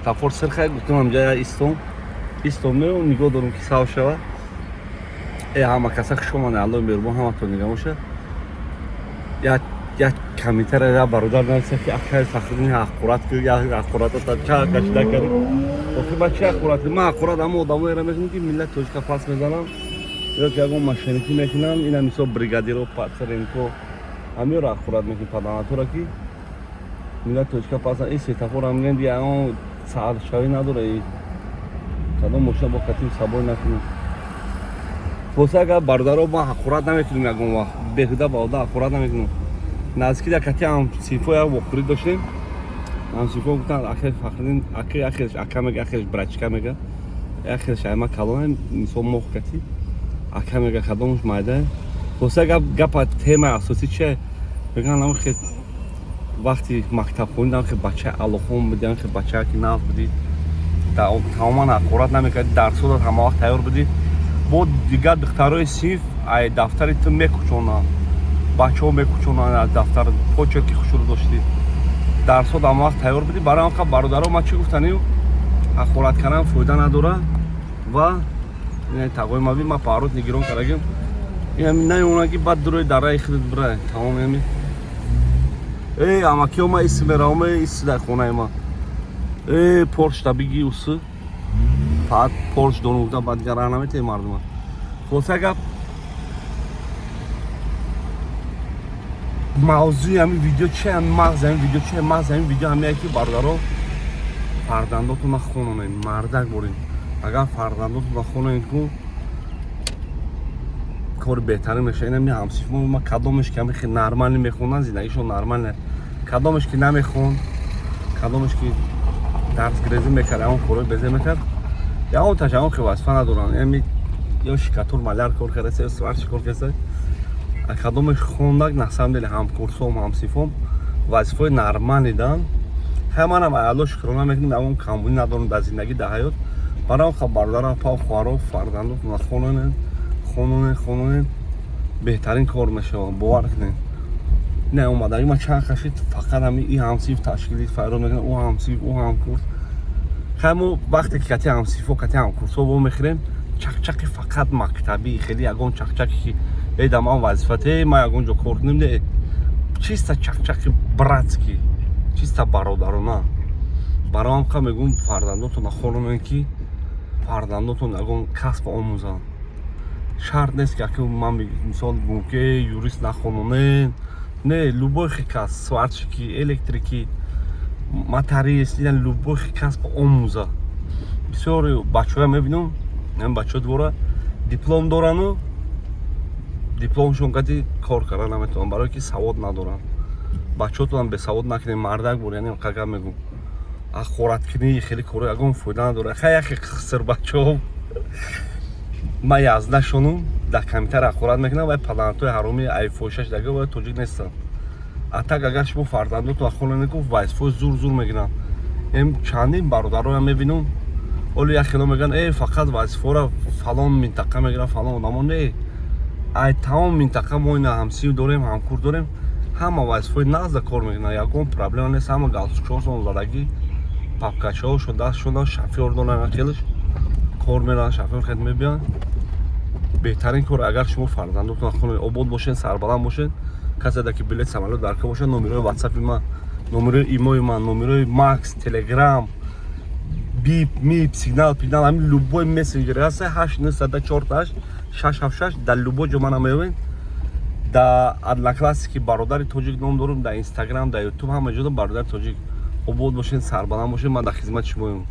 Светофор сирхай, гуфтам, ҳамҷа истом, истом, меом, нигоҳ дорум, ки сав шава. Э, ҳама каса хуш омада, Аллоҳи меҳрубон ҳаматон нигаҳ боша. Як комментария як бародар нависа, ки акай Фахриддин ҳаққурат ки як ҳаққуратата ча кашида кардӣ. Охи, ба чи ҳаққурат? Ман ҳаққурат ҳама одамоеро мекунам, ки миллати тоҷика пас мезанам ё ки ягон мошенникӣ мекунам. Ина мисол бригадиро, Пацаренко, ҳамиёро ҳаққурат мекунем, паданатора, ки миллати тоҷика пас. Ин светофорам мегӯянд, ягон саршавӣ надора. Кадом мошина бо катим сабой накунем. Хулоса, агар бародаро, ман ҳаққурат намекунем, ягон вақт беҳуда ба одам ҳаққурат намекунем. Наздики дар кати ҳамсинфо як вохӯрӣ доштем. Ҳамсинфо гуфтанд: «Акай Фахриддин, ака». Яхелш ака мега, яхелш братишка мега, яхелш айма калона, мисол моҳ кати ака мега, кадомаш майда. Хулоса, гап гапа, темаи асосӣ чие? Мегӯянд, ам хе вақти мактабхонӣ ам хе бачаи алохон будӣ, ам хе бачае ки нав будӣ, тамоман ҳаққурат намекардӣ, дарсодат ҳама вақт тайёр будӣ, бо дигар духтарои синф ай дафтари ту мекучонанд, бачаҳо мекучонанд аз дафтар, почерки хушрӯ доштӣ, дарсод ҳама вақт тайёр будӣ. Барои ҳам бародаро, ман чӣ гуфтанем? Ҳақорат кардан фоида надора. Ва тағои маби ман поворот нигирон кардагим, наёна ки баъд дурои дараи худат бирай, тамом. Ами э амакиё, ма иси меравам, иси дар хонаи ма э поршта биги, усы фақат порш дорум, гуфтам, баъд дигар раҳ наметаҳи мардума. Хулоса гап, мавзӯи ҳамин видео чи? Мағзи ҳамин видео чи? Мағзи ҳамин видео ҳамяе, ки бародаро, фарзандотона хононед, мардак боред. Агар фарзандотона хононед, ку кори беҳтарин мешавад. Инами ҳамсифмо ма, кадомеш ки ҳами хел нормально мехонанд, зиндагишон нормально, кадомеш ки намехонд, кадомеш ки дарсгирезӣ мекард, ягон корҳои безе мекард, ягон таш ягон хел вазифа надоранд. Ями ё штукатур, маляр кор кардаста, ё сварщик кор кардаста. Кадомеш хондак, на самом деле ҳамкурсом, ҳамсифом вазифаҳои нормалӣ дан. Хай, манам Алло шукрона мекунем, ягон камбудӣ надорам дар зиндагӣ, дар ҳаёт. Барои ха бародарам, па хоҳаро, фарзандотона хононед, хононед, хононед, беҳтарин кор мешавад, бовар кунед. Не омадаги ман чанд хашид, фақат ҳами и ҳамсиф ташкили файрод мекунад, ӯ ҳамсиф, ӯ ҳамкурс. Хай, мо вақте ки кати ҳамсифо, кати ҳамкурсҳо вомехӯрем, чақчақи фақат мактабӣ, хеле ягон чақчаке ки эй да ман вазифате, ман ягон ҷо кор кунем, не, чисто чақчақи братский, чисто бародарона. Барои ҳам мегӯм, фарзандотона хононед, ки фарзандотон ягон касб омӯзанд. Шарт нест, ки аки ман мисол гӯм, ки юрист нахононед. Не, любой хи касб, сварщики, электрики, моторист, ина любой хи касб омӯза. Бисёри бачаҳоя мебинам, ҳам бачаҳо двора диплом дорану дипломшон кати кор карда наметавонанд, барое ки савод надоранд. Бачаҳотонам бесавод накунед, мардак бор. Яъне қага мегӯм, ҳақораткунӣ, хеле коро ягон фоида надорад. Хай, яхе хисир бачаҳо ман язнашонум дар компютер ҳақорат мекунам, вай паданатои ҳароми айфон 6 дага, вай тоҷик нестанд. А так, агар шумо фарзандотон хонане, ку вазифаҳои зур зур мегиранд. Эм чандин бародароям мебинам, оли як хело мегӯянд: «Э, фақат вазифаҳоро фалон минтақа мегиранд, фалон одамо». Не, ай тамом минтақа мо ина ҳамсинф дорем, ҳамкур дорем, ҳама вазифаҳои нағза кор мекунанд, ягон проблема нест. Ҳама галстукчаҳошон задагӣ, папкачаҳошон дастшон, шофёр доранд, хелеш кор мераванд, шофёр хед мебиёнд. Беҳтарин кор, агар шумо фарзандотон хона обод бошед, сарбаланд бошед. Касе ки билет самолёт дар кор бошад, номерои ватсапи ман, номерои имои ман, номерои Макс, Телеграм, Бип, Мип, Сигнал, Пигнал, ҳамин любой мессенджер ҳаста: 890488676. Дар любой ҷо мана меёбед. Дар Одноклассники Бародари Тоҷик ном дорум, дар Инстаграм, дар Ютуб, ҳама ҷо Бародари Тоҷик. Обод бошед, сарбаланд бошед, ман дар хизмати шумоем.